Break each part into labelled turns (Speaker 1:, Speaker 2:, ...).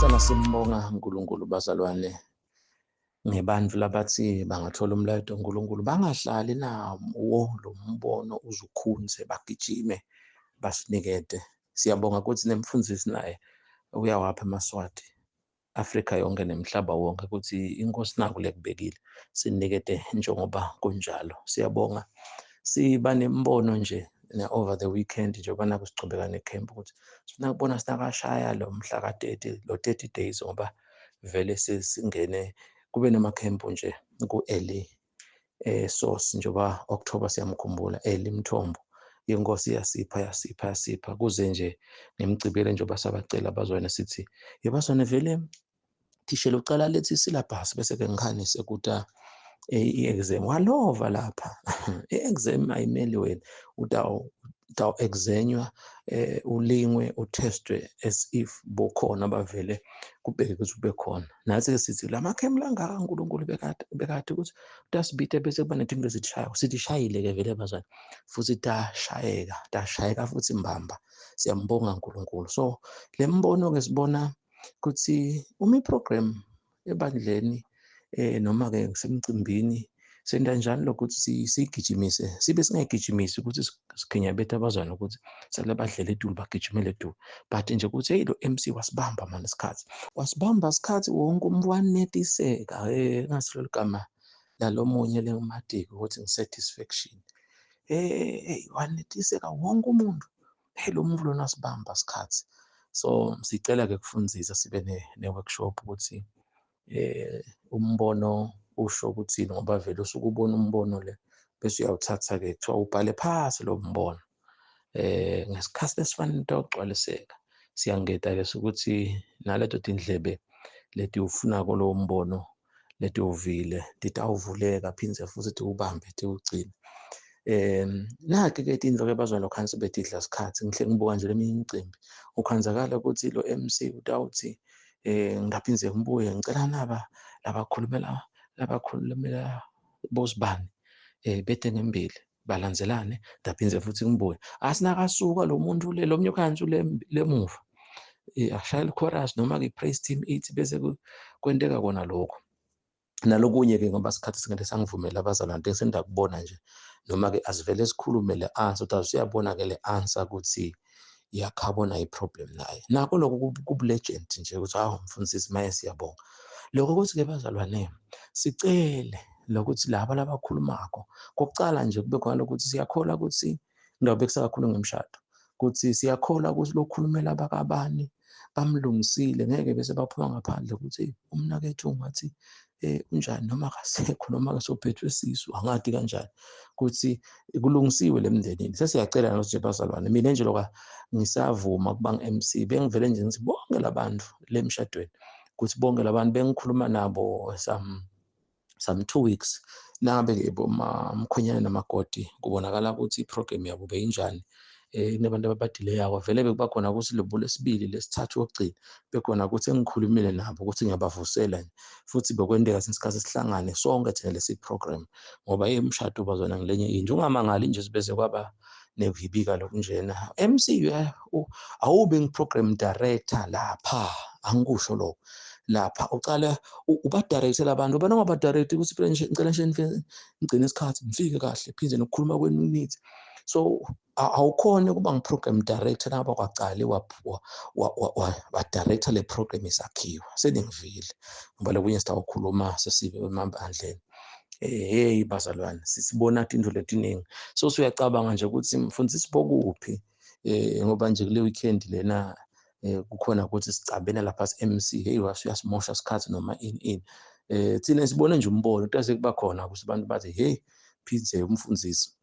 Speaker 1: Sihlala simbonga uNkulunkulu bazalwane ngebantfu labatsi bangathola umlayeto uNkulunkulu bangahlali nawo lo mbono uze ukhunze bagijime basinikete. Siyabonga ukuthi nemfundisi naye uyawapha emaSwati Afrika yonke nemhlaba wonke ukuthi inkosi naku lekubekile sinikete njengoba kunjalo. Siyabonga siba nembono nje over the weekend njengoba naku sichubeka necamp ukuthi sifuna kubona sinakashaya lo mhla ka-30 lo 30 days ngoba vele singene kube namakhempu nje ku-early source njengoba October siyamkhumbula early mthombo inkosi yasipha yasipha yasipha kuze nje ngemgcibelo njengoba sabacela abazwane sithi yebazwane vele thishela ucala lethi syllabus bese ke ngikhanise kuta i-exam walova lapha i-exam ayimeli wena utawu-exenywa ulingwe uthestwe as if bokhona bavele kubheke ukuthi ube khona. Nathi-ke sithi la makhemu langaka uNkulunkulu bekade bekade ukuthi utasibita bese kuba netinto ezithishayako sithi shayile-ke vele bazwane futhi tashayeka tashayeka futhi mbamba. Siyambonga uNkulunkulu. So le mbono-ke sibona ukuthi uma i-program ebandleni noma-ke kusemcimbini senta njani lokho ukuthi siyigijimise sibe singayigijimisi ukuthi sikhinyabethe abazwane ukuthi sale badlela etulu bagijimele etulu but nje ukuthi hey lo MC wasibamba mani isikhathi wasibamba isikhathi wonke umuntu wanetiseka ngasi lolu gama lalomunye lengimadiki ukuthi ngi-satisfaction hey wanetiseka wonke umuntu. Hey lo muntu lona wasibamba isikhathi. So sicela-ke kufundzisa sibe ne-workshop ukuthi umbono usho ukuthini ngoba vele usuke ubona umbono le bese uyawuthatha-ke kuthiwa ubhale phasi lo mbono ngesikhathi lesifanele utawugcwaliseka. Siyangeta-ke sokuthi naleto tindlebe leti ufunako lowo mbono leti uvile titawuvuleka phindze futhi tiwubambe tiwugcine. Nakhi-ke tintfo-ke bazwana lokhansi betidla sikhathi ngihle ngibuka nje leminye imicimbi ukhanzakala ukuthi lo MC utawuthi ngingaphindze ngibuye ngicela naba labakhulumela labakhulumela bosibani bete ngembili balandzelane ndaphindze futhi ngibuye asinakasuka lo muntu le lo mnye ukhansi lemuva ashayela ichorus noma-ke i-praise team ithi bese kwenteka kona lokho. Nalokunye-ke ngoba isikhathi singeke sangivumela abazalwane into esendakubona nje noma-ke asivele sikhulume le answer ukuthi usuyabona-ke le answer ukuthi yakhabona i-problem naye nakho lokho kubu-legend nje ukuthi hawu mfundisi maye siyabonga lokho ukuthi-ke bazalwane sicele lokuthi laba labakhulumako kokucala nje kube khona lokuthi siyakholwa ukuthi ngingabekisa kakhulu ngemshado ukuthi siyakholwa ukuthi lokhulumela abakabani bamlungisile ngeke bese baphuma ngaphandle ukuthi umnakethu ungathi unjani noma akasekho noma akasophethwe sisu angadi kanjani ukuthi kulungisiwe lemndenini. Sesiyacela nokuthi nje bazalwane mina nje loka ngisavuma kuba ngi-MC bengivele nje ngithi bonke labantu lemshadweni ukuthi bonke labantu bengikhuluma nabo some 2 weeks nangabe-ke bomkhwenyana namakoti kubonakala ukuthi i-program yabo beyinjani kunabantu ababadileyako vele bekuba khona ukuthi lobo lesibili lesithathu kokugcina bekhona ukuthi engikhulumile nabo ukuthi ngiyabavusela nje futhi bekwenteka sesikhathi sihlangane sonke thina lesi program ngoba imishado bazona ngilenye inje ungamangali nje sibese kwaba nekuhibika lokunjena MC awube ngi-program director lapha angikusho lokho lapha ucala ubadirectele abantu ubana ungabadirecti ukuthi phela ngicela nje ngigcine isikhathi ngifike kahle phinde nokukhuluma kwenu nithi so awukhona ukuba ngi-program director naba kwacale wa-director le program isakhiwa seningivile ngoba lokunye sitawukhuluma sesibe emabandleni. Hey bazalwane sisibona tintfo letiningi so siyacabanga nje ukuthi mfundisi bokuphi ngoba nje kule weekend lena kukhona ukuthi sicabene lapha MC hey wasuyasimosha isikhathi noma ini ini thina sibone nje umbono kutase kuba khona ukuthi abantu bathi hey phindze umfundisi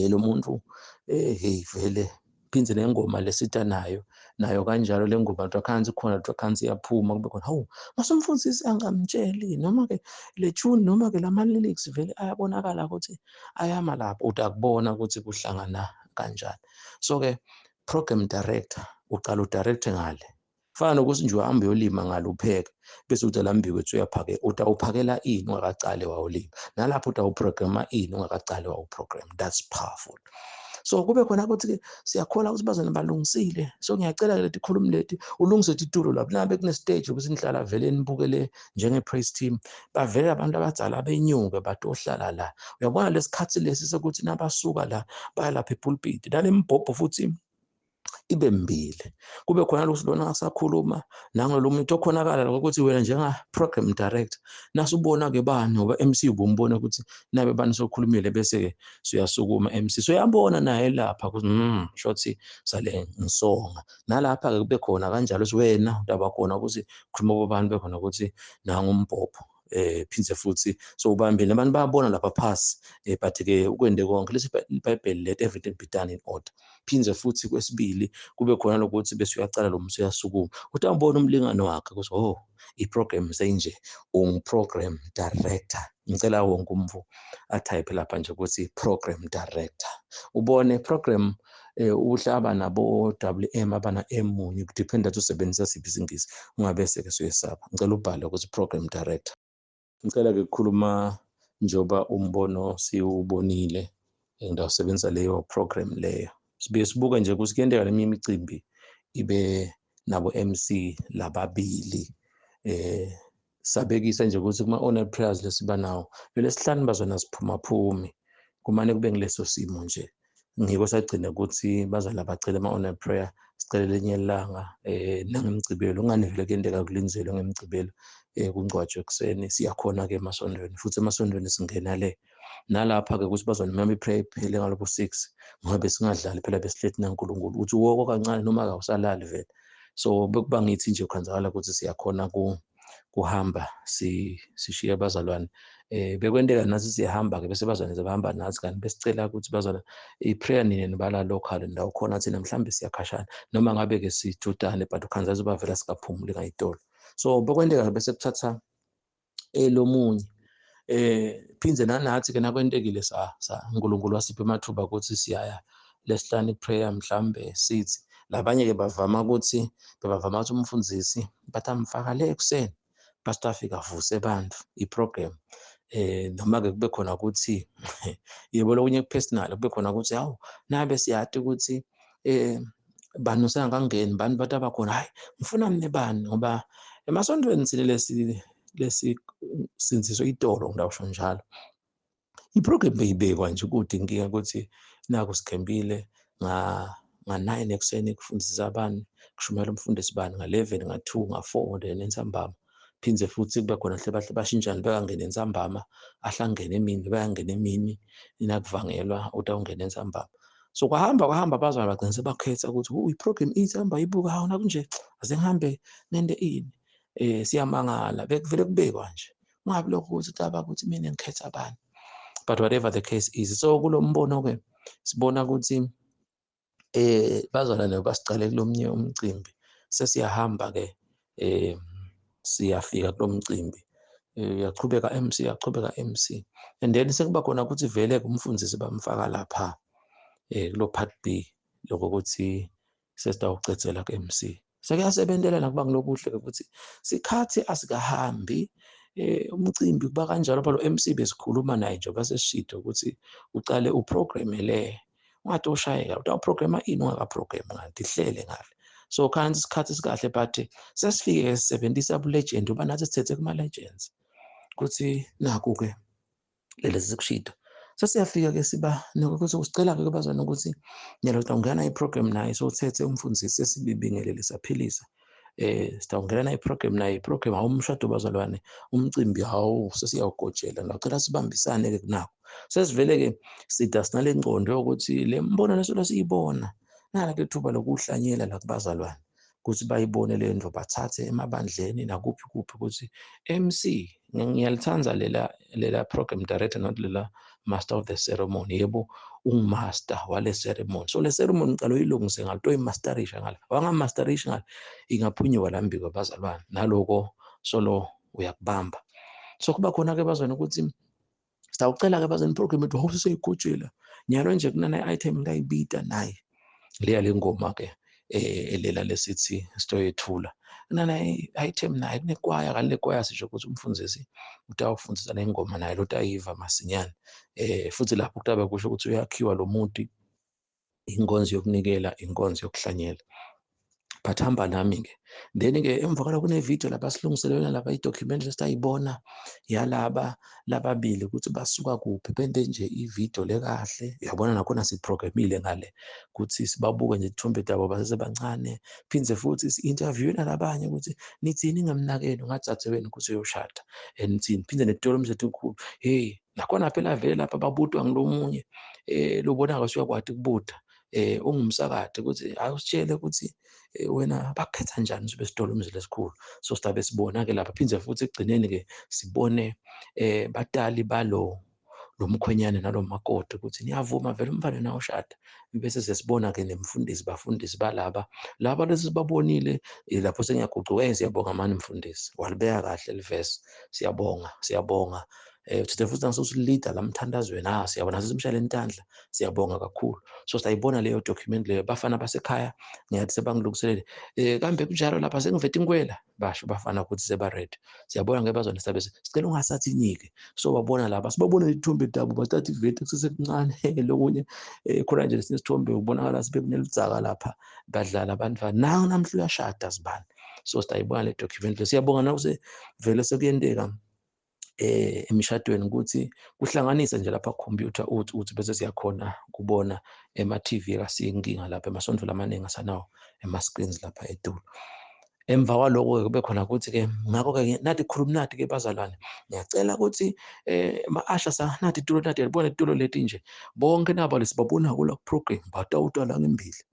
Speaker 1: lo muntu hey vele phindze nengoma lesita nayo nayo kanjalo le ngoma twakhansi khona twakhansi iyaphuma kube khona hawu masumfundisi angamtsheli noma ke le tune noma ke lama lyrics vele ayabonakala ukuthi ayama lapho utakubona ukuthi kuhlangana kanjani. So ke program director uqala udirecte ngale fana nokuthi nje uhambe uyolima ngale upheka bese uthi la mbiko ethi uyaphake utawuphakela ini ungakacali wawulima nalapho utawuprograma ini ungakacali wawuprogram. That's powerful. So kube khona ukuthi-ke siyakholwa ukuthi bazona balungisile. So ngiyacela-ke leti khulumi leti ulungise titulo lapho nabe kune-stage ukuthi nihlala vele nibukele njenge-praise team, bavele abantu abadzala benyuke batohlala la. Uyabona lesikhathi lesi sokuthi nabasuka la baya lapha epulpiti, nale mbhobho futhi ibe mbili, kube khona lokuthi lona asakhuluma nangalo muntu okhonakala ukuthi wena njenga program director nasubona ke bani, ngoba MC ubumbona ukuthi nabe bani sokhulumile, bese ke siyasukuma MC, so uyabona naye lapha ukuthi shothi sale ngisonga nalapha ke kube khona kanjalo ukuthi wena utaba khona ukuthi khuluma kubantu bekhona ukuthi nangu umbhobho, phindze futhi so ubambile abantu bayabona lapha phasi, but ke ukwende konke lesi iBhayibheli, let everything be done in order. Phindze futhi kwesibili kube khona lokuthi bese uyacala lo muntu uyasukuma, utawubona umlingane wakhe ukuthi oh, i-program seyinje, ungu-program director. Ngicela wonke umuntu atype lapha nje ukuthi program director, ubone program uhlaba nabo WM abana M munye, kudependa ukuthi usebenzisa siphi isingisi, ungabe seke suyesaba. Ngicela ubhale ukuthi program director. Ngicela ke ukukhuluma njoba umbono siwubonile, ngidawusebenzisa leyo program leyo. Sibuye sibuke nje ukuthi kuyenteka leminye imicimbi ibe nabo MC lababili, sabekisa nje ukuthi kuma all night prayers lesiba nawo lesihlanu bazona siphuma phumi, kumane kube ngileso simo nje. Ngiko sagcina ukuthi bazala bacela ama all night prayer sicele lenye ilanga nangemgcibelo, ungani vele kuyenteka kulinzelwe ngemgcibelo, kungcwatshwe ekuseni, siyakhona ke emasondweni, futhi emasondweni singena le nalapha ke ukuthi bazona mama i-prayer iphele ngalokho 6, ngoba besingadlali phela, besihleti naNkulunkulu uthi woko kancane noma akawusalali vele. So bekuba ngithi nje kukhanzakala ukuthi siyakhona kuhamba sishiye abazalwane, bekwenteka nathi siyahamba ke bese bazalwane sebahamba nathi, kanti besicela ukuthi bazalwane i-prayer nini nibala local ndawo khona, thina mhlambe siyakhashana noma ngabe ke sijudane, but ukhanza bavela sikaphumuli ngayitolo. So bekwenteka bese kuthatha elomunye, phindze nanathi ke nakwentekile sa uNkulunkulu wasipha amathuba ukuthi siyaya lesihlanu prayer, mhlambe sithi labanye ke bavama ukuthi bebavama ukuthi umfundisi batamfaka le ekuseni, pastor afika avuse abantu i-program, noma ke kube khona ukuthi yebo lokunye personal, kube khona ukuthi hawu nabe siyati ukuthi bani usengakangeni, bani bantu abakhona, hayi ngifuna mne bani, ngoba emasontweni sine lesi sinziswe itolo, ngidawusho njalo. I-program beyibekwa nje kude inkinga ukuthi naku sikhembile nga 9 ekuseni kufundisa abantu, kushumayela umfundisi bani nga 11, nga 2, nga 4, then entsambama phindze futhi kube khona hle bahle bashintshane, bekangena entsambama ahlangene emini, bayangena emini inakuvangelwa utawungena entsambama. So kwahamba kwahamba abazalwane bagcina sebakhetha ukuthi i-program ithi hamba ibuka, hawu nakunje ase ngihambe nente ini, siyamangala bekuvele kubekwa nje, ungabi lokho ukuthi caba ukuthi mina ngikhetha abantu, but whatever the case is. So kulo mbono ke sibona ukuthi bazalwane basicale kulomnye umcimbi, sesiyahamba ke, siyafika kulomcimbi, uyachubeka MC, uyachubeka MC, and then sekuba khona ukuthi vele kumfundisi bamfaka lapha kulo part B, lokho ukuthi sesitawucedzela ku MC, sekuyasebentela nakuba ngilokuhle ukuthi sikhathi asikahambi, umcimbi kuba kanjalo. Phela MC besikhuluma naye nje baseshido ukuthi uqale uprogram le, ungathi ushayeka utawuprograma ini ungakaprogram ngathi ihlele ngale. So kanti isikhathi sikahle, but sesifike sisebenzisa bu legend, uba nathi sithethe kuma legends ukuthi naku ke leli sikushido, sesiyafika ke siba nokuthi usicela ke bazwana ukuthi nyalo utawungena i-program naye, so uthethe umfundisi sesibibingelele saphilisa, sitawungena na i-program naye, i-program hawu umshado bazalwane, umcimbi hawu sesiyawugojela, ngicela sibambisane ke kunako. Sesivele ke sida sinale ngqondo yokuthi le mbono leso siyibona nala ke thuba lokuhlanyela la kubazalwane ukuthi bayibone le nto, bathathe emabandleni nakuphi kuphi ukuthi MC ngiyalithanda lela program director, not lela master of the ceremony. Yebo, ungumaster wale ceremony, so le ceremony ngicela uyilungise ngalo, toyimasterisha ngalo, wangamasterisha ngalo ingaphunyuka lambiko bazalwane, naloko solo uyakubamba. So kuba khona ke bazalwane ukuthi sitawucela ke bazalwane program ethu hawu seseyigojela nyalo nje kunana item ngayibita naye leya lengoma ke elela lesithi sitoyethula kunana item naye kunekwaya, kanti lekwaya sisho ukuthi umfundisi utawufundisa lengoma naye lotayiva masinyane, futhi lapho kutabe kusho ukuthi uyakhiwa lo muntu. Inkonzo yokunikela, inkonzo yokuhlanyela. But hamba nami-ke. Then-ke emva kwalokho kune-video lapha silungiselelwe lapha i-documentary esayibona yalaba lababili ukuthi basuka kuphi, bente nje i-video le kahle. Uyabona nakhona siprogramile ngale ukuthi sibabuke nje ithombe tabo basesebancane, phinde futhi si-interview nalabanye ukuthi nithini ngemnakenu ngadzadzewenu ukuthi uyoshada and nithini, phinde netitolo mzethu hey nakhona phela vele lapha babutwa ngilomunye lobonaka usuyakwati kubuta ungumsakade ukuthi awusitshele ukuthi wena bakhetha njani sibe sitolo umzila esikhulu. So sidabe sibona ke lapha, phinde futhi ekugcineni ke sibone batali balo lo mkhwenyane nalo makoti ukuthi niyavuma vele umfana nawe ushada. Bese sesibona ke nemfundisi, bafundisi balaba laba lesi sibabonile lapho sengiyagucuka. Siyabonga mani mfundisi, walibeka kahle livesi, siyabonga, siyabonga. Uthethe futhi nasosilida la mthandazweni, siyabona sesimshayela intandla, siyabonga kakhulu. So sayibona leyo document leyo, bafana basekhaya ngiyathi sebangilungiselele. Kambe kunjalo lapha sengivete inkwela, basho bafana ukuthi seba ready. Siyabona ngeke bazona sabe sicela ungasathi inyike. So babona lapha sibabona ithombe tabo bathatha ivete kusesekuncane lokunye khona nje lesinye isithombe ubonakala sibe kuneludzaka lapha badlala abantwana. Nawu namhla uyashada sibani. So sayibona le document le, siyabonga nawuse vele sekuyenteka emishadweni ukuthi kuhlanganise nje lapha computer uthi bese siyakhona kubona ema TV akasiyinkinga lapha emasontfo lamaningi asanawo ema screens lapha etulo. Emva kwaloko kube khona ukuthi ke ngakho ke nathi khuluma nathi ke bazalwane, ngiyacela ukuthi ma-asha sa nathi itulo nathi yabona itulo leti nje bonke nabo lesibabona kula program batawutwa la ngembili,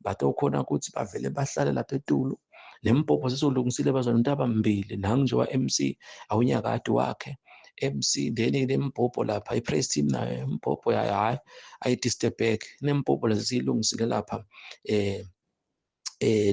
Speaker 1: batawukhona ukuthi bavele bahlale lapha etulo. Nempopho sesolungisile bazalwane ntabambili nangu nje wa MC awunyakade wakhe MC, then nembhobho lapha i-praise team nayo imbhobho yayo hayi ayi-disturb-eke, nembhobho lesi siyilungisile lapha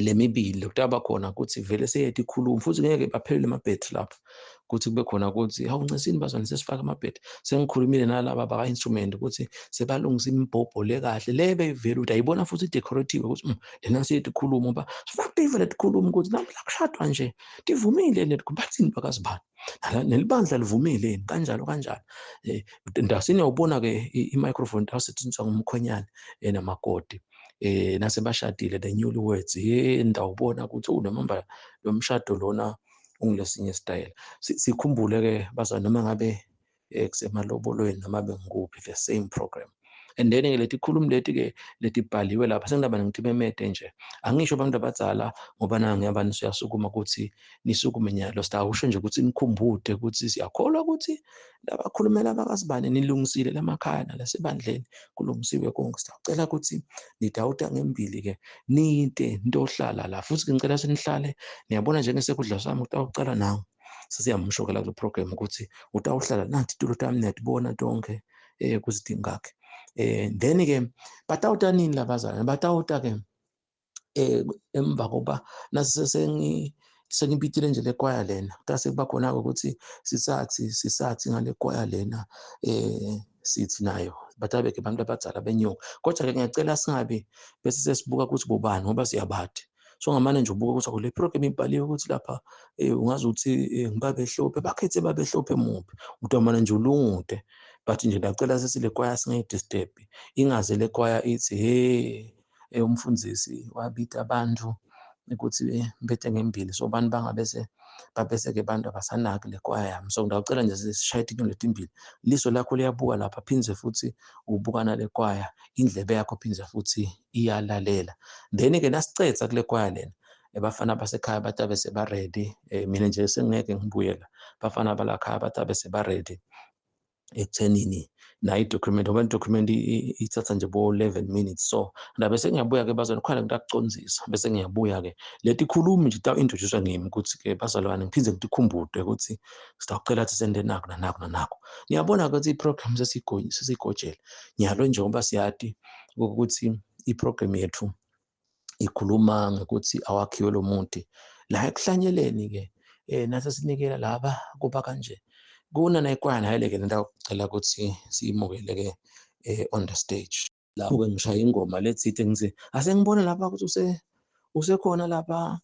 Speaker 1: lemibili kutaba khona ukuthi vele seyethu ikhuluma futhi ngeke baphelele amabhetri lapha ukuthi kube khona ukuthi hawu ncisini bazwane sesifaka amabhetri. Sengikhulumile nalaba baka instrument ukuthi sebalungisa imibhobho le kahle le beyivela ukuthi ayibona futhi i-decorative ukuthi lena seyethu ikhuluma ngoba sifuna tivele tikhuluma ukuthi namhla kushadwa nje tivumile le bathini bakazibani nelibandla livumile yini kanjalo kanjalo. Ndasini uyawubona ke i-microphone tawusetshenziswa ngumkhwenyane namakoti nasebashadile the newlyweds. Ndawubona ukuthi unomamba lo mshado lona ungilesinye style. Sikhumbule ke bazalwane noma ngabe kusemalobolweni noma bengikuphi the same program. And then ke leti khulumi leti ke letibhaliwe lapha sengidaba ngithi memede nje angisho abantu abadzala ngoba na ngiyabani siyasukuma ukuthi nisukume nyalo sitawusho nje ukuthi nikhumbude ukuthi siyakholwa ukuthi labakhulumela abakazibane nilungisile lamakhaya nalasebandleni kulungisiwe konke. Sitawucela ukuthi nidawuta ngembili ke nite ntohlala la futhi ngicela senihlale niyabona njengesekudla sami utawucala nawe sesiyamshokela kule program ukuthi utawuhlala nathi tulo tami niyatibona tonke kuzidingakhe. Then ke batawuta nini labazalwane batawuta ke emva kokuba nase sengibitile nje lekwaya lena kutase kuba khona ukuthi sisathi ngale kwaya lena sithi nayo batabe ke abantu abadzala benyuka. Kodwa ke ngiyacela singabi bese sesibuka ukuthi bobani ngoba siyabadi. So ngamane nje ubuka ukuthi le program ibhaliwe ukuthi lapha ungazi ukuthi ngibabehlophe bakhethe babehlophe muphi utamane nje ulungude. But nje ndacela sesile kwaya singayidisturb, ingaze le kwaya ithi hey umfundisi wabita abantu ukuthi bethe ngembili so abantu bangabese babese ke abantu abasanaki le kwaya yami. So ngiyacela nje sishaye itinyo letimbili, liso lakho liyabuka lapha phindze futhi ubuka nale kwaya, indlebe yakho phindze futhi iyalalela. Then ke nasicetha kule kwaya lena abafana basekhaya batabe seba ready. Mina nje sengeke ngibuyela, bafana balakhaya batabe seba ready ekuthenini nayo i-document ngoba i-document ithatha nje bo 11 minutes. So ndabe sengiyabuya ke bazalwane khona ngitakucondzisa bese ngiyabuya ke leti khulumi nje ta introduce ngimi ukuthi ke bazalwane ngiphinde ngitikhumbule ukuthi sitawucela ukuthi sende naku nanaku nanaku. Niyabona ukuthi i-program sesigojele nyalo njengoba siyati ukuthi i-program yethu ikhuluma ngokuthi awakhiwe lo muntu la ekuhlanyeleni ke nase sinikela laba kuba kanje kuna nayikwaya nayo ke ndawucela ukuthi siyimukele ke on the stage. Lapho ke ngishaya ingoma letsite ngithi asengibone lapha ukuthi usekhona lapha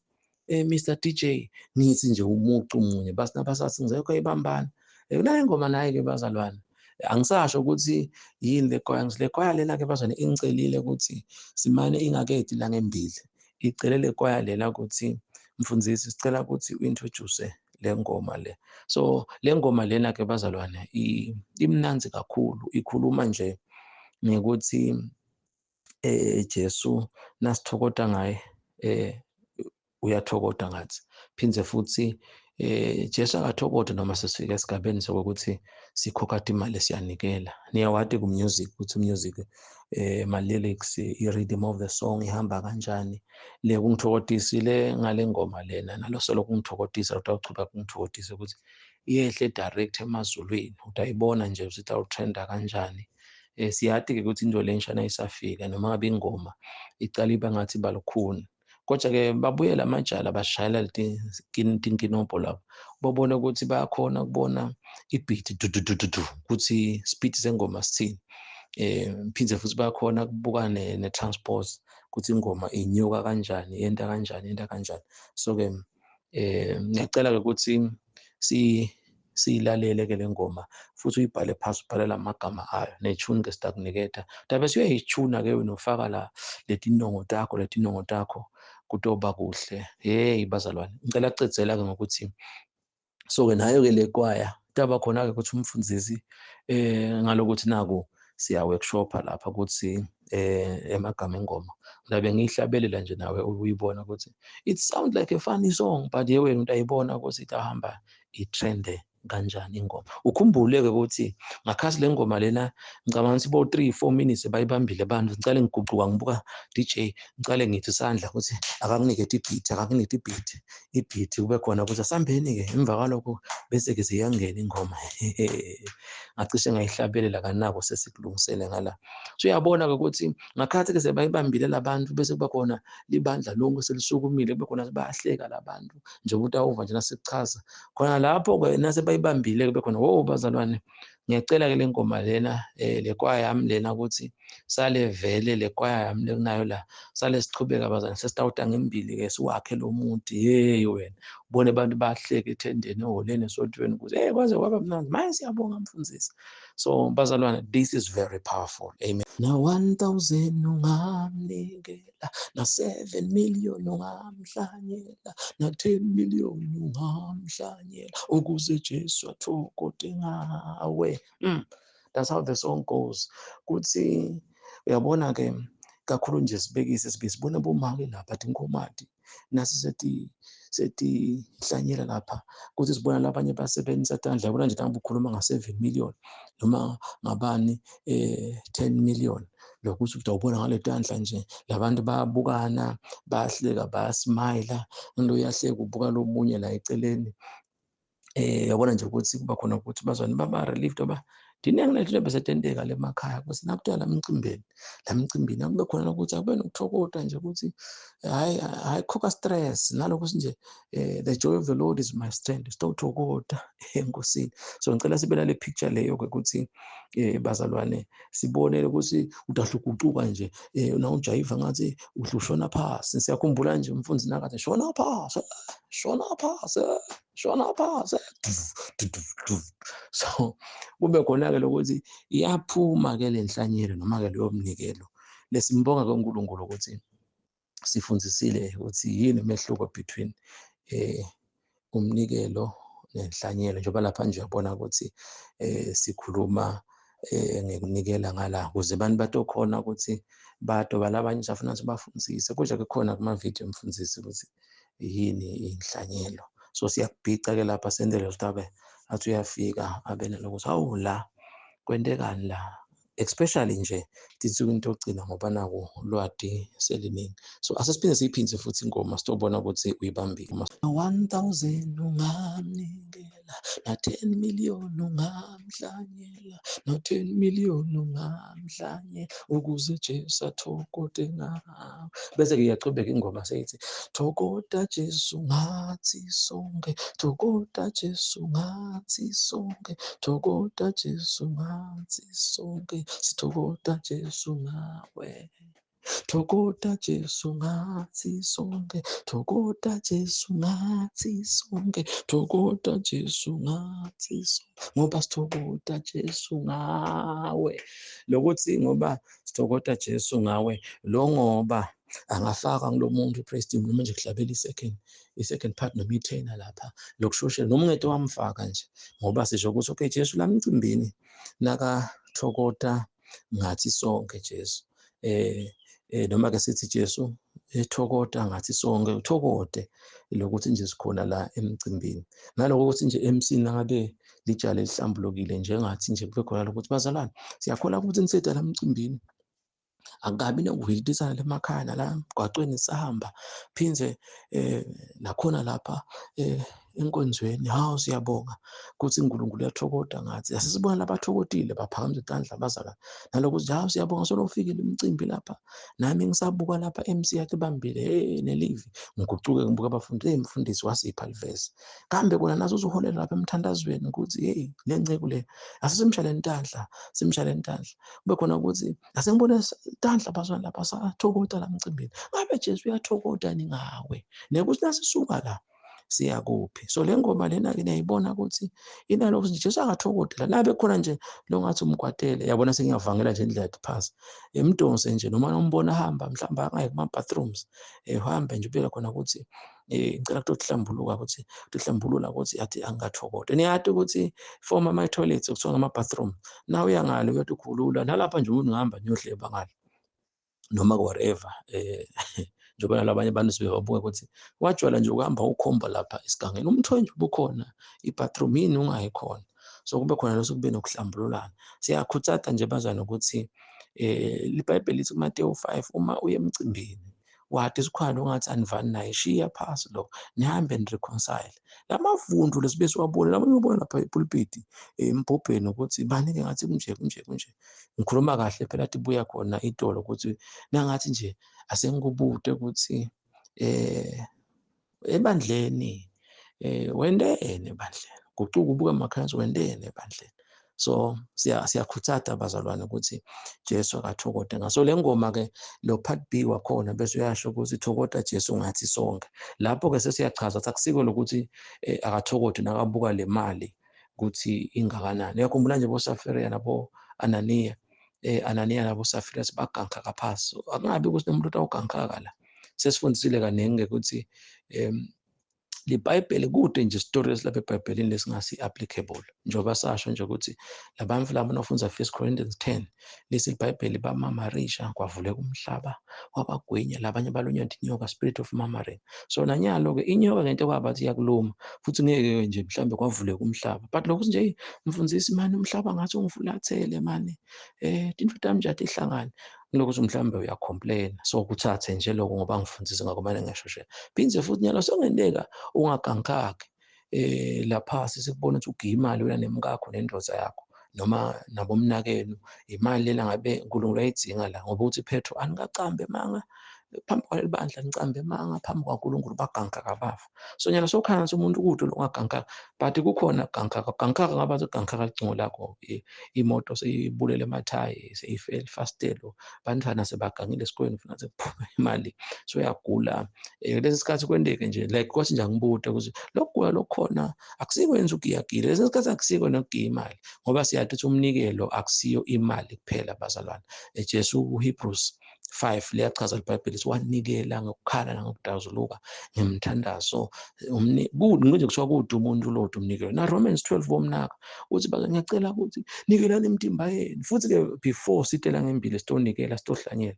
Speaker 1: Mr DJ ngithi nje umucu munye basi nabasathi ngizekho ibambana nayo ingoma naye ke bazalwane. Angisasho ukuthi yini le kwaya, le kwaya lena ke bazwane ingicelile ukuthi simane ingakedi la ngembili. Icele le kwaya lena ukuthi mfundisi sicela ukuthi u-introduce le ngoma le. So le ngoma lena ke bazalwane imnandzi kakhulu, ikhuluma nje ngekuthi Jesu nasithokota ngaye uyathokota ngathi. Phindze futhi Jesu akathokota noma sesifika esigabeni sokuthi sikhokha imali siyanikela. Niyawati ku music ukuthi music ma lyrics, i-rhythm of the song ihamba kanjani. Le kungithokotisile ngale ngoma lena, nalo solo kungithokotisa utawuchuba kungithokotisa ukuthi iyehle direct emazulwini, utayibona nje ukuthi itawutrenda kanjani. Siyati ke ukuthi into lensha nayisafika noma ngabe ingoma icala iba ngathi balukhuni, kodwa ke babuyela amajala bashayela tinkinobho lapho, babone ukuthi bayakhona kubona i-beat du du du du du ukuthi speed sengoma sithini. Phindze futhi bayakhona kubuka ne-transpose ukuthi ingoma inyuka kanjani, yenta kanjani, yenta kanjani. So ke ngiyacela ke ukuthi siyilalele ke le ngoma futhi uyibhale phasi, ubhale lamagama ayo ne-tune ke sitakuniketa. Tabe suyayithuna ke wena ufaka la letinongo takho, letinongo takho kutoba kuhle. Hey bazalwane, ngicela kucedzela ke ngokuthi so ke nayo ke le kwaya taba khona ke ukuthi umfundisi ngalokuthi naku siya workshopa lapha ukuthi emagama engoma ngabe ngiyihlabelela nje nawe uyibona ukuthi it sound like a funny song, but ye wena utayibona ukuthi itahamba itrende kanjani ingoma. Ukhumbule ke ukuthi ngakhasi le ngoma lena ngicabanga ukuthi bo 3-4 minutes bayibambile abantu. Ngicale ngiguquka ngibuka DJ, ngicale ngithi isandla ukuthi akakunike i-beat, akakunike i-beat, i-beat kube khona ukuthi asambeni ke. Emva kwalokho bese ke siyangena ingoma. Ngacishe ngayihlabelela kanako sesikulungisele ngala. So uyabona ke ukuthi ngakhathi ke sebayibambile labantu bese kuba khona libandla lonke selisukumile, kube khona bayahleka labantu njengoba utawuva nje nasikuchaza khona lapho ke nase bayibambile kube khona wo bazalwane, ngiyacela ke le ngoma lena le kwaya yami lena ukuthi sale vele le kwaya yami lekunayo la sale sichubeka bazalwane, sesitawuta ngembili ke siwakhe lo muntu. Hey wena ubone abantu bahleke ethendeni eholeni esontweni ukuthi hey kwaze kwaba mnandi, manje siyabonga mfundisi. So bazalwane, this is very powerful. Amen. Na 1000 ungamnikela, na 7 million ungamhlanyela, na 10 million ungamhlanyela ukuze Jesu athokote ngawe. That's how the song goes. Kuthi uyabona ke kakhulu nje sibekise sibe sibona bomake lapha tinkhomati nasi setihlanyela lapha, kuthi sibona labanye basebenzisa tandla. Yabona nje nangabe ukhuluma nga-7 million noma ngabani 10 million, lokuthi utawubona ngale tandla nje labantu bayabukana, bayahleka, bayasmayila, lo uyahleka ubuka lo munye la eceleni. Yabona nje ukuthi kuba khona ukuthi bazwane baba relieved oba diningi lethu bese tenteka le emakhaya bese nakuthiwa la mcimbini, la mcimbini akube khona ukuthi akube nokuthokota nje ukuthi hayi hayi khokha stress nalokho nje the joy of the Lord is my strength, sitawuthokota enkosini. So ngicela sibe nale picture leyo ke ukuthi bazalwane sibone ukuthi udahluguquka nje na ujayiva ngathi uhlushona phasi. Siyakhumbula nje umfundisi nakathi shona phasi, shona phasi, shona phasi. So kube khona ke lokuthi iyaphuma ke le nhlanyelo noma ke leyo mnikelo. Lesimbonga ke uNkulunkulu ukuthi sifundisile ukuthi yini umehluko between umnikelo nenhlanyelo, njengoba lapha nje uyabona ukuthi sikhuluma ngekunikela ngala ukuze abantu batokhona ukuthi badoba labanye safuna sibafundise. Kodwa ke khona kuma video mfundisi ukuthi yini inhlanyelo. So siyakubhica ke lapha sendele ukuthi abe athi uyafika abe nalokuthi hawu la kwentekani la, especially nje tinsuku into ogcina ngoba naku lwati seliningi. So asesiphinde siyiphindze futhi ingoma sitobona ukuthi uyibambile. 1000 ungamnikela, na 10 million ungamhlanyela, na 10 million ungamhlanyela ukuze Jesu athokote ngawe. Bese ke iyachubeka ingoma seyithi thokota Jesu ngathi sonke, thokota Jesu ngathi sonke, thokota Jesu ngathi sonke, sithokota Jesu ngawe. Thokota Jesu ngathi sonke, thokota Jesu ngathi sonke, thokota Jesu ngathi sonke, ngoba sithokota Jesu ngawe. Lokuthi ngoba sithokota Jesu ngawe, lo ngoba angafaka kulo muntu praise team noma nje kuhlabela i-second part noma i-tenor lapha lokushushela noma ungete wamfaka nje, ngoba sisho ukuthi okay Jesu lamcimbini nakathokota ngathi sonke Jesu, noma ke sithi Jesu ethokota ngathi sonke, uthokote lokuthi nje sikhona la emcimbini. Naloko ukuthi nje MC nangabe lijale lihlambulukile njengathi nje kube khona lokuthi bazalwane siyakholwa ukuthi niseda la emcimbini, akukabi nokuhilizana emakhaya nala emgwaqweni sahamba phindze nakhona lapha enkonzweni. Hawu, siyabonga ukuthi uNkulunkulu uyathokoda ngathi. Asisibona labathokotile baphakamisa izandla bazalwane, nalokuthi hawu siyabonga solofikile umcimbi lapha, nami ngisabuka lapha MC yakhe bambile, hey nelivi ngigucuke ngibuka abafundi, hey mfundisi wasipha livesi kambe kona nazo uzoholela lapha emthandazweni ukuthi hey le nceku le asisimshale intandla, simshale intandla, kube khona ukuthi asengibone intandla bazalwane lapha sathokota la emcimbini. Ngabe Jesu uyathokoda ningawe nekuthi nasisuka la siya kuphi? So le ngoma lena ke niyayibona ukuthi inalokho nje Jesu akathokotela nabe khona nje lo ngathi umkwatele, yabona sengiyavangela nje indlela phasi emdonse nje, noma umbona hamba mhlawumbe angayi kuma bathrooms, uhambe nje ubeka khona ukuthi ngicela ukuhlambuluka ukuthi uhlambulula ukuthi athi angathokote. Niyati ukuthi forma ama toilets kuthiwa ngama bathroom, na uya ngale uyothi ukhulula nalapha nje umuntu ngihamba niyohleba ngale noma whatever, njengoba nalabanye abantu sibebabuka ukuthi wajwayela nje ukuhamba ukhomba lapha esigangeni, umthonje ubukhona, i-bathroom yini ungayi khona. So kube khona leso kube nokuhlambululana. Siyakhuthaza nje bazana ukuthi iBhayibheli lithi kuMateyu 5 uma uye emcimbini wathi sikhwalo ungathi anivani naye, shiya phasi lokho nihambe ni-reconcile. Lamavundu lesibe siwabona labanye ubona lapha epulpiti embhobheni ukuthi banike ngathi kunje kunje kunje. Ngikhuluma kahle phela athi buya khona itolo ukuthi nangathi nje asengikubute ukuthi ebandleni wendene ebandleni, gucuka ubuka amakhansi wendene ebandleni. So siyakhuthaza bazalwane ukuthi Jesu akathokote ngaso. Le ngoma ke lo part B wakhona bese uyasho ukuthi thokota Jesu ngathi sonke. Lapho ke sesiyachaza ukuthi akusiko lokuthi akathokote nakabuka le mali ukuthi ingakanani. Uyakhumbula nje boSafiria nabo Ananiya, Ananiya nabo Safira sibaganka kaphasi. Akungabi ukuthi nomuntu utawuganka la. Sesifundisile kaningi ukuthi liBhayibheli kude nje stories lapha eBhayibhelini lesingasi applicable, njengoba sasho nje ukuthi labantu laba nofundza 1 Corinthians 10 lesi iBhayibheli bamamarisha kwavuleka umhlaba wabagwinya labanye balunywa inyoka, spirit of murmuring. So nanyalo ke inyoka ngento kwabathi iyakuluma futhi ngeke nje mhlambe kwavuleka umhlaba, but lokho nje mfundisi mani umhlaba ngathi ungifulathele mani, into tami nje atihlangane, lokho mhlambe uyacomplain. So kuthathe nje lokho ngoba ngifundise ngakumane ngisho phindze futhi nyalo songenteka ungagankaki lapha sikubona ukuthi ugiya imali wena nemkakho nendoda yakho noma nabomnakenu, imali lena ngabe uNkulunkulu ayidzinga la, ngoba uthi Petro anikacambe manga phambi kwaleli bandla, nicambe manga phambi kwaNkulunkulu, baganka kabafa. So nyalo sokhanya ukuthi umuntu kude longaganka, but kukhona gankaka gankaka ngaba gankaka licingo lakho, imoto seyibulele emathayi, seyifele ifastelo, bantwana sebagangile esikoleni ufuna sekuphume imali, so uyagula. Lesi sikhathi kwendeke nje like kwathi nje angibude ukuthi lokugula lokukhona akusikwenza ugiyagile, lesi sikhathi akusiko nokugiya imali, ngoba siyathi ukuthi umnikelo akusiyo imali kuphela bazalwane. Jesu kuHebrews 5 liyachaza iBhayibheli lithi wanikela ngokukhala nangokudazuluka ngemthandazo. Nje kuthiwa kude umuntu lodwa umnikelo. Na Romans 12 bomnaka uthi ngiyacela ukuthi nikelani imtimba yenu, futhi ke before sitela ngembili sitonikela sitohlanyela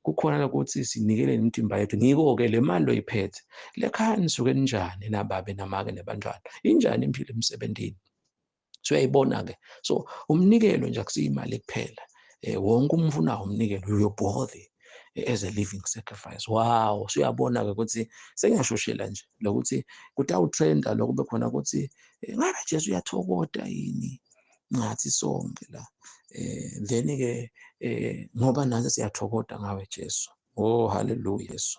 Speaker 1: kukhona ukuthi sinikele imtimba yethu. Ngiko ke le mali oyiphethe lekhaya nisuke njani nababe namake nebantwana, injani impilo emsebenzini? So uyayibona ke. So umnikelo nje akusiyo imali kuphela, wonke umfunawo umnikelo, your body as a living sacrifice. Wow, so uyabona ke ukuthi sengiyashoshela nje lokuthi kutawutrenda lokube khona ukuthi ngabe Jesu uyathokota yini ngathi sonke la, then ke ngoba nathi siyathokoda ngawe Jesu. Oh hallelujah Jesu.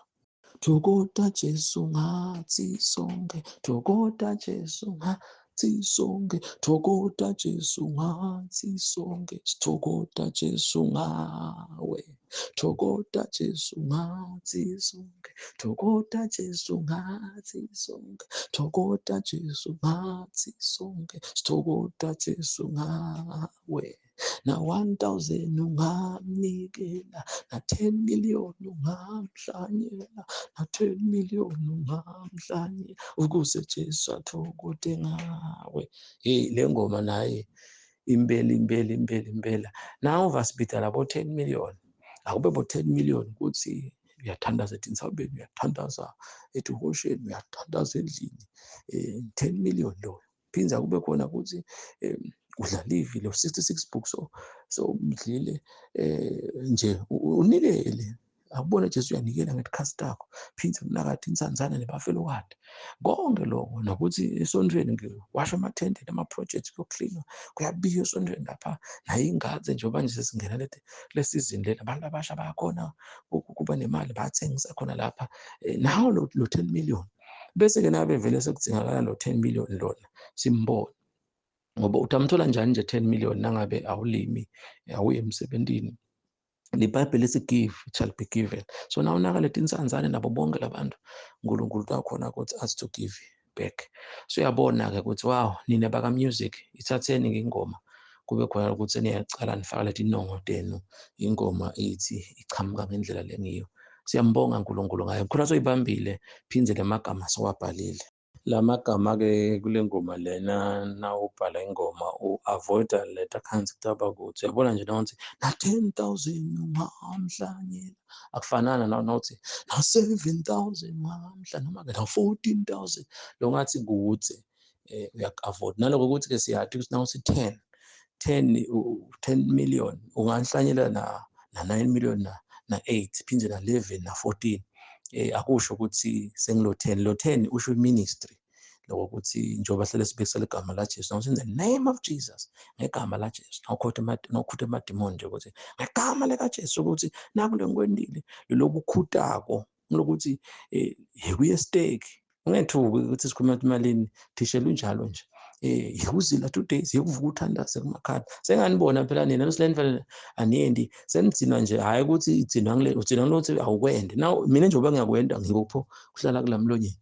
Speaker 1: Thokota Jesu ngathi sonke, thokota Jesu ngathi sonke, thokota Jesu ngathi sonke, sithokota Jesu ngawe. Thokota Jesu ngathi sonke, thokota Jesu ngathi sonke, thokota Jesu ngathi sonke, sithokota Jesu ngawe. Na 1000 ungamnikela, na 10 million ungamhlanyela, na 10 million ungamhlanyela, ukuze Jesu athokote ngawe. Hey, le ngoma naye impela impela impela impela. Nawu vasibida labo 10 million, akube bo 10 million ukuthi uyathandaza etintsabeni, uyathandaza etuhosheni, uyathandaza endlini, 10 million loyo. Phinza kube khona ukuthi udla livi lo 66 books, so umdlile nje unikele, akubone Jesu uyanikela ngetikhasi takho. Phindze kunakathi insanzana nebafelokati, konke lokho, nokuthi esontweni ngiwasha amathende nama-projects, kuyoklinwa, kuyabiywa esontweni lapha, nayo ingadze. Njengoba nje sesingena le season lena, abantu abasha bayakhona ukuba nemali, bayathengisa khona lapha. Nawo lo 10 million, bese-ke nabe vele sekudingakala lo 10 million lona simbone, ngoba utamthola njani nje 10 million nangabe awulimi, awuye emsebentini? LiBhayibheli lithi, "Give, it shall be given." So nawunaka letinsandzane nabo bonke labantu, uNkulunkulu utakhona ukuthi athi to give back. So uyabona-ke ukuthi wow, nina baka-music, ithatheni-ke ingoma, kube khona ukuthi niyacala nifaka letinongo tenu, ingoma ithi ichamuka ngendlela lengiyo. Siyambonga uNkulunkulu ngayo, khona soyibambile, phindze lamagama sowabhalile. Lamagama-ke kule ngoma lena, nawubhala ingoma u-avoid-a leta khansi kutaba kuthi uyabona nje nawuthi na 10,000 ungamhlanyela, akufanana nawuthi na 7,000 ungamhla, noma-ke na 14,000, lo ngathi kude, uyaku-avoid. Naloko ukuthi-ke siyathi ukuthi nawuthi 10 10 10 million ungahlanyela na 9 million, na 8, phinde na 11, na 14, akusho ukuthi sengilo 10. Lo 10 usho ministry, lokho ukuthi njengoba hlale sibekisela igama la Jesu, nawuthi "In the name of Jesus", ngegama la Jesu, nawukhutha amadimoni nje ukuthi ngegama lika Jesu, ukuthi nakule ngikwendile lokukhutako lokuthi yekuye stake, ungethuki ukuthi sikhuluma emalini, thishela unjalo nje, yikuzila 2 days, yikuvuka uthandaze kumakhadi. Senganibona phela nina lesileni vele aniyendi, senigcinwa nje, hhayi ukuthi igcinwa ngile, ugcinwa ngilokuthi awukwende. Now mina njengoba ngiyakwenda, ngikupho kuhlala kulamlonyeni,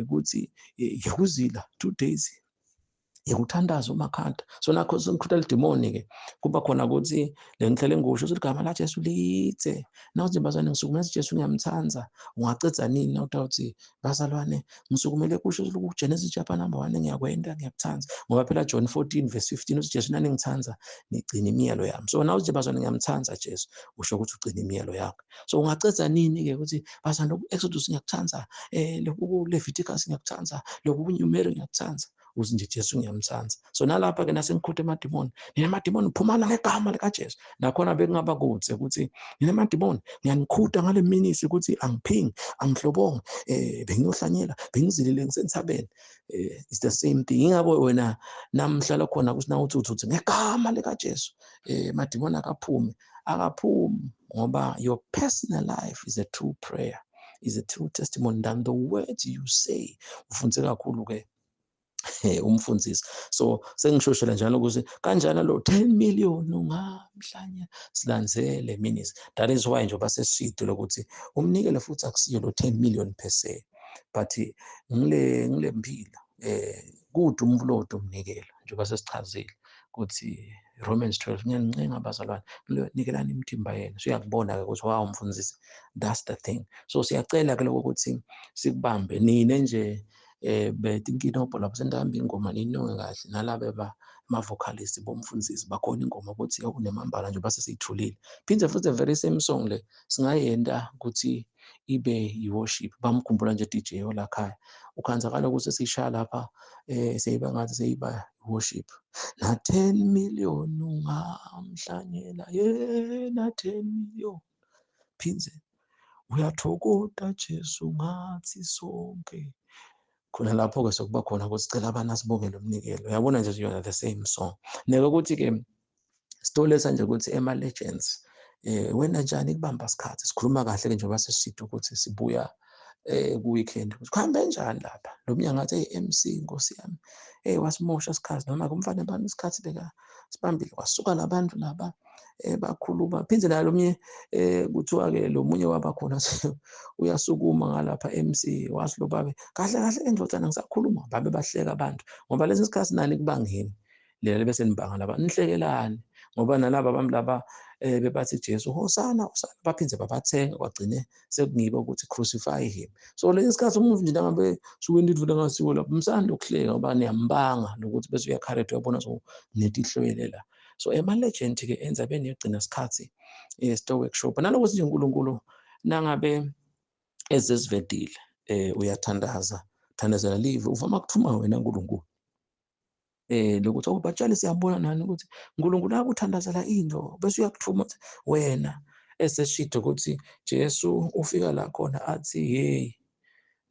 Speaker 1: ukuthi yikuzila 2 days, yikuthandaza umakhanda. So nakho sengikhutha lidimoni-ke, kuba khona ukuthi le ngihlele ngisho ukuthi igama la Jesu lithe nawuthi, "Bazalwane, ngisukumele Jesu, ngiyamthanda." Ungacedza nini nawutawuthi, "Bazalwane, ngisukumele kusho ku Genesis chapter number 1, ngiyakwenda, ngiyakuthanda," ngoba phela John 14 verse 15 uthi Jesu, "Nani ngithanda, nigcina imiyalo yami." So nawuthi, "Bazalwane, ngiyamthanda Jesu," usho ukuthi ugcina imiyalo yakhe. So ungacedza nini-ke ukuthi, "Bazalwane, lokhu Exodus ngiyakuthanda, lokhu Leviticus ngiyakuthanda, lokhu Numeri ngiyakuthanda," uthi nje, "Jesu ngiyamthanda." So nalapha-ke nasengikhutha emadimoni, "Nina madimoni, phumana ngegama likaJesu," nakhona bekungaba kude ukuthi, "Nina madimoni, ngiyanikhuta ngale ministry ukuthi angiphingi, angihlobongi, bengiyohlanyela, bengizilile, ngisentabeni." It's the same thing. Ingabe wena namhlala khona ukuthi nawuthi uthi ngegama likaJesu, madimoni akaphume, akaphumi, ngoba your personal life is a true prayer, is a true testimony than the words you say. Ufunze kakhulu-ke umfundisi. So sengishoshela njalo ukuthi kanjani lo 10 million ungamhlanya, silandzele ministry. That is why njengoba sesishilo lokuthi umnikelo futhi akusiyo lo 10 million per se, but ngile mpilo kude umvulo umnikelo, njengoba sesichazile ukuthi Romans 12, "Ngiyanincenga abazalwane, nikelani imithimba yenu." So uyakubona-ke ukuthi wow, mfundisi, that's the thing. So siyacela-ke lokho ukuthi sikubambe nine nje, betinkinobho lapho sendihamba ingoma, ninonge kahle, nalaba ama-vocalist bomfundisi bakhona, ingoma ukuthi okunemambala njengoba sesiyithulile. Phinde futhi the very same song le singayenta ukuthi ibe i-worship. Bamkhumbula nje DJ olakhaya, ukhanzakala ukuthi sesiyishaya lapha, seyiba ngathi seyiba worship, na 10 million ungamhlanyela yena 10 million, phindze uyathokota Jesu ngathi sonke. Khona lapho-ke sokuba khona ukuthi sicela abana sibonge lo mnikelo, uyabona nje, yona the same song. Neke ukuthi-ke sitoletha nje ukuthi ema-legends, wena njani kubamba isikhathi, sikhuluma kahle-ke njengoba sesishilo ukuthi sibuya Ku-weekend kuhambe njani lapha lo mnyango athi, hey MC, nkosi yami, hey wasimosha isikhathi, noma kumfana bani isikhathi beka sibambile, kwasuka labantu laba bakhuluma. Phinde nalo munye kuthiwa-ke lo munye wabakhona uyasukuma ngalapha MC, wathi lo babe kahle kahle endodana ngisakhuluma, babe bahleka abantu ngoba lesi sikhathi nani kubangeni lela bese nibanga laba nihlekelani, ngoba nalaba abantu laba bebathi Jesu hosana hosana, baphinde babathenga kwagcine sekungibo ukuthi crucify him. So lesi sikhathi umuntu nje ngabe sukwenta into lengasiwo lapho msanda ukuhleka ngoba niyambanga lokuthi bese uyakharetha uyabona so netihlwele la. So ema-legend ke enza benegcina sikhathi store workshop nalokuthi nje uNkulunkulu nangabe ezesivedile uyathandaza thandazela live uvama kuthuma wena uNkulunkulu lokuthi awubatshali siyabona nani ukuthi uNkulunkulu akuthandazela into bese uyakuthuma wena eseshida ukuthi Jesu ufika la khona athi hey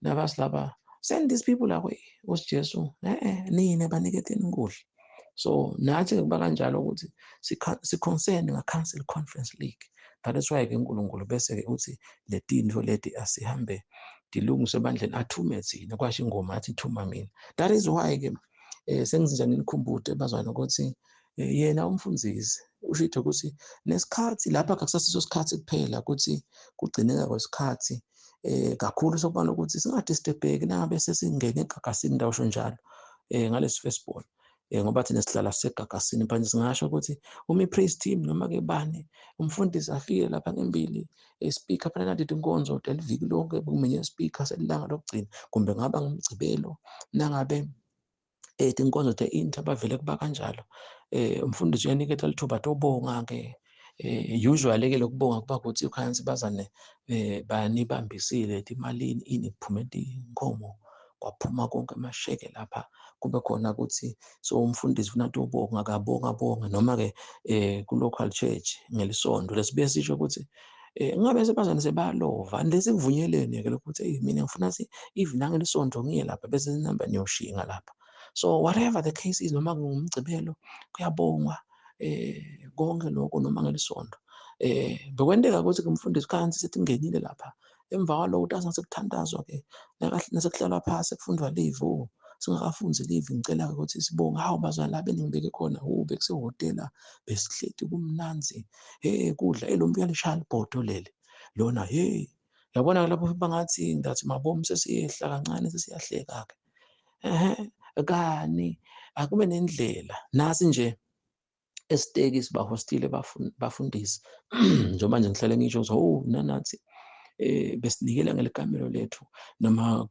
Speaker 1: nabasi laba send these people away, uthi Jesu nina baniketeni ukudla. So nathi kuba kanjalo ukuthi si-concern nga-Council Conference League. That is why ke uNkulunkulu bese ke uthi le tinto leti asihambe dilungiswe ebandleni, athume thina, kwasho ingoma athi thuma mina. That is why ke sengizinja nginikhumbude bazwana ukuthi yena umfundisi usho ukuthi nesikhathi lapha akusasiso sikhathi kuphela ukuthi kugcineka kwesikhathi kakhulu sokubana ukuthi singadisturbeki nangabe sesingene egagasini ndawusho njalo ngalesi firstborn ngoba thina sihlala sisegagasini manje singasho ukuthi uma i-praise team noma ke bani umfundisi afike lapha ngembili speaker phela nathi inkonzo deliviki lonke kumenye speaker selilanga lokugcina kumbe ngaba ngumgcibelo nangabe tinkonzo te-inter bavele kuba kanjalo umfundisi uyaniketa lithuba tobonga ke usually ke lokubonga kuba ukuthi ukhansi bazane banibambisile timalini ini kuphume inkomo kwaphuma konke amasheke lapha kube khona ukuthi so umfundisi ufuna tobonga akabonga bonga noma ke ku local church ngelisonto lesibuye sisho ukuthi ngabe sebazane sebalova lesikuvunyelene ke lokuthi hey mina ngifuna si even nangelisonto ngiye lapha bese sinamba niyoshinga lapha. So whatever the case is noma ngumgcibelo kuyabongwa konke lokho noma ngelisonto bekwenteka ukuthi kumfundisi khansi sithi ngenile lapha emva kwaloko utazi sekuthandazwa ke nasekuhlalwa phasi kufundwa live singakafunzi live ngicela ukuthi sibonge hawu bazwana la beningibeke khona bekusehhotela besihleti kumnanzi hey kudla lo muntu uyalishaya libhodo leli lona hey yabona lapho bangathi ngathi mabomu sesiyehla kancane sesiyahleka ke kani akube nendlela nasi nje esiteki sibahostile bafundisi njengoba nje ngihlale ngisho ukuthi oh nanathi besinikela ngelikamelo lethu noma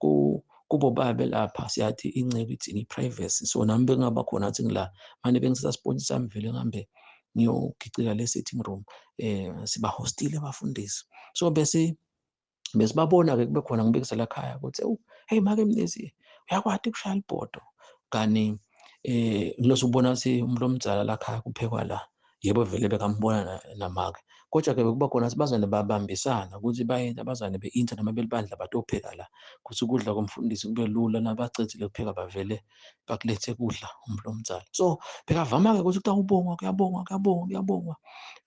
Speaker 1: kubo babe lapha siyathi inceku idinga i-privacy. So nami bengaba khona athi ngila manje bengisasa sponge sami vele ngihambe ngiyogicika le sitting room sibahostile bafundisi. So bese besibabona ke kube khona ngibekisela ekhaya ukuthi hey make Mnisi uyakwati ukushaya libhodo kani ngilosubona ukuthi umuntu omdala la khaya kuphekwa la yebo vele bekambona namake kodwa ke bekuba khona sibazane babambisana ukuthi bayenza abazane be-inter noma belibandla batopheka la kuthi ukudla komfundisi kube lula nabacedzile kupheka bavele bakulethe kudla umuntu omdala. So bekavama-ke ukuthi kutawubongwa kuyabongwa kuyabongwa kuyabongwa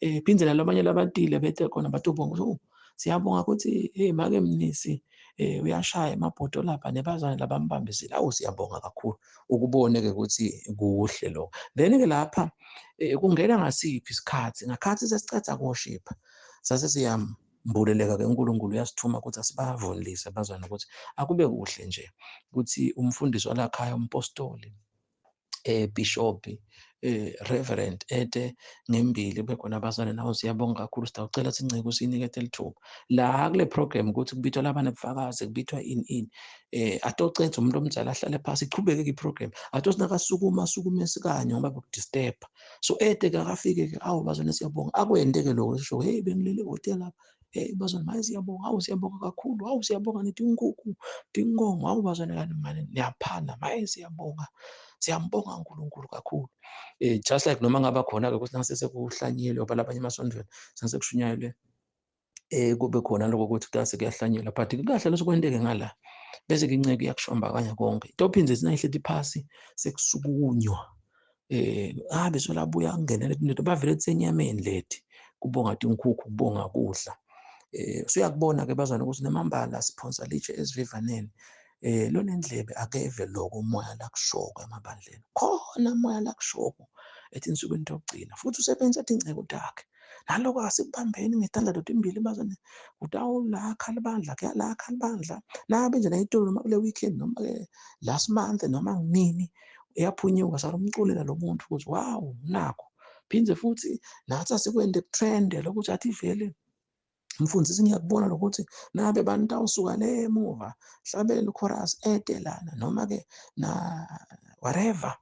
Speaker 1: phinde nalabanye labatile bethe khona batobonga ukuthi siyabonga ukuthi hey make Mnisi uyashaya emabhodo lapha nebazane labambambisile awu siyabonga kakhulu ukubone-ke ukuthi kuhle lokho. Then-ke lapha kungena ngasiphi isikhathi ngakhathi sesiceda kuwoshipha sase siyambuleleka-ke uNkulunkulu uyasithuma ukuthi asibavunulise abazwane ukuthi akube kuhle nje ukuthi umfundisi walakhaya umpostoli bishop reverend ete ngembili kube khona abazwane nawo siyabonga kakhulu sitawucela sinceke sinikete lithuba la kule program ukuthi kubithwa laba nebufakazi kubithwa in atocetha umuntu omdala ahlale phasi ichubeke ke iprogram atosinakasukuma asukume sikanye ngoba bekudisturb. So ete kakafike ke awu bazwane siyabonga akwenteke lokho sisho hey bengilele hotel lapha hey bazwane manje siyabonga awu siyabonga kakhulu awu siyabonga nithi inkukhu tinkomo awu bazwane kani manje niyaphana manje siyabonga siyambonga uNkulunkulu kakhulu just like noma ngaba khona ke ukuthi nase sekuhlanyelwe balabanye emasontweni sase kushunyayelwe kube khona lokho ukuthi kutase kuyahlanyelwa but kahle losokwenteke ngala bese ke inceke iyakushomba kanye konke into phindze sinayihleti phasi sekusukunywa besolabuya kungenela into bavele tsenyameni lethi kubonga tinkukhu kubonga kudla. Usuyakubona ke bazalwane ukuthi nemambala siphonsa litshe esivivaneni. Lonendlebe akeve lokho umoya lakushoko emabandleni. Khona umoya lakushoko etinsukwini tokugcina, futhi usebenzisa tinceku takhe. Naloko asikubambeni ngetandla totimbili bazalwane. Utawulakha libandla, kuyalakha libandla. Nabe nje nayitolo noma kule weekend noma ke last month noma nini iyaphunyuka salomculela lo muntu ukuthi wow nakho. Phinde futhi nathi asikwende kutrend lokuthi athi vele mfundisi ngiyakubona lokuthi nabe bantu awusuka le emuva hlabela chorus ede lana noma ke na whatever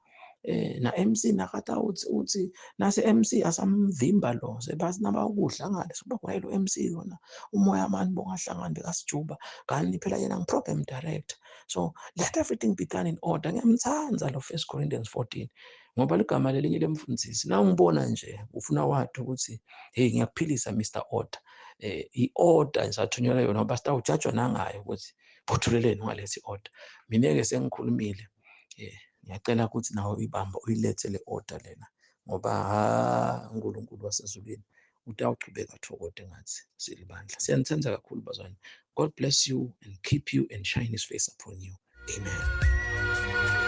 Speaker 1: na MC nakata uthi nase MC asamvimba lo sebathi nabawukudla ngale soba kwaye lo MC lona umoya mani bongahlangani bekasijuba kanti phela yena ngi-program director. So let everything be done in order. Ngiyamthanda lo 1 Corinthians 14 ngoba ligama lelinye lemfundisi na ungibona nje ufuna wathi ukuthi hey ngiyakuphilisa Mr Order. I-order ngisathunyelwa yona ngoba sitawujajwa nangayo ukuthi bothuleleni ungalethi i-order. Mina-ke sengikhulumile, ngiyacela ukuthi nawe uyibambe uyilethe le order lena ngoba ha uNkulunkulu wasezulwini utawuchubeka athokote ngathi silibandla. Siyanithanda kakhulu bazalwane. God bless you and keep you and shine his face upon you. Amen.